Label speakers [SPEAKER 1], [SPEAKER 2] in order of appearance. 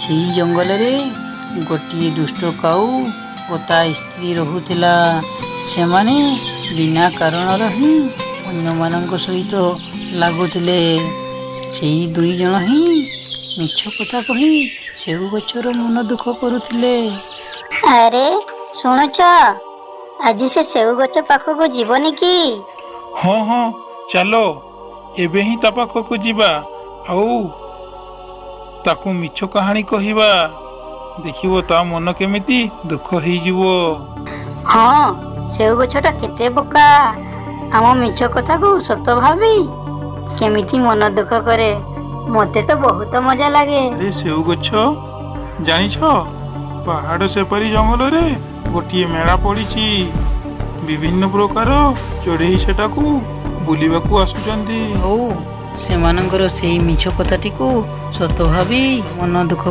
[SPEAKER 1] ସେଇ ଜଙ୍ଗଲରେ ଗୋଟିଏ ଦୁଷ୍ଟ କାଉ ଓ ତା ସ୍ତ୍ରୀ ରହୁଥିଲା। ସେମାନେ ବିନା କାରଣର ହିଁ ଅନ୍ୟମାନଙ୍କ ସହିତ ଲାଗୁଥିଲେ। ସେଇ ଦୁଇ ଜଣ ହିଁ ମିଛ କଥା କହି ସେଉ ଗଛର ମନ ଦୁଃଖ କରୁଥିଲେ।
[SPEAKER 2] ଆରେ ଶୁଣୁଛ, ଆଜି ସେ ସେଉ ଗଛ ପାଖକୁ ଯିବନି କି?
[SPEAKER 3] ହଁ ହଁ, ଚାଲ, ଏବେ ହିଁ ତା ପାଖକୁ ଯିବା ଆଉ ତାକୁ ମିଛ କାହାଣୀ କହିବା। ଦେଖିବ, ତା ମନ କେମିତି ଦୁଃଖ ହେଇଯିବ।
[SPEAKER 2] ହଁ, ସେଉ ଗଛଟା କେତେ ବୋକା। ଆମ ମିଛ କଥାକୁ ସତ ଭାବି କେମିତି ମନ ଦୁଃଖ କରେ। ମୋତେ ତ ବହୁତ ମଜା ଲାଗେ।
[SPEAKER 3] ଆରେ ସେଉ ଗଛ, ଜାଣିଛ, ପାହାଡ଼ ସେପାରି ଜଙ୍ଗଲରେ ଗୋଟିଏ ମେଳା ପଡ଼ିଛି। ବିଭିନ୍ନ ପ୍ରକାର ଚଢ଼େଇ ସେଟାକୁ ବୁଲିବାକୁ ଆସୁଛନ୍ତି।
[SPEAKER 1] ହଉ, ସେମାନଙ୍କର ସେଇ ମିଛ କଥାଟିକୁ ସତ ଭାବି ମନ ଦୁଃଖ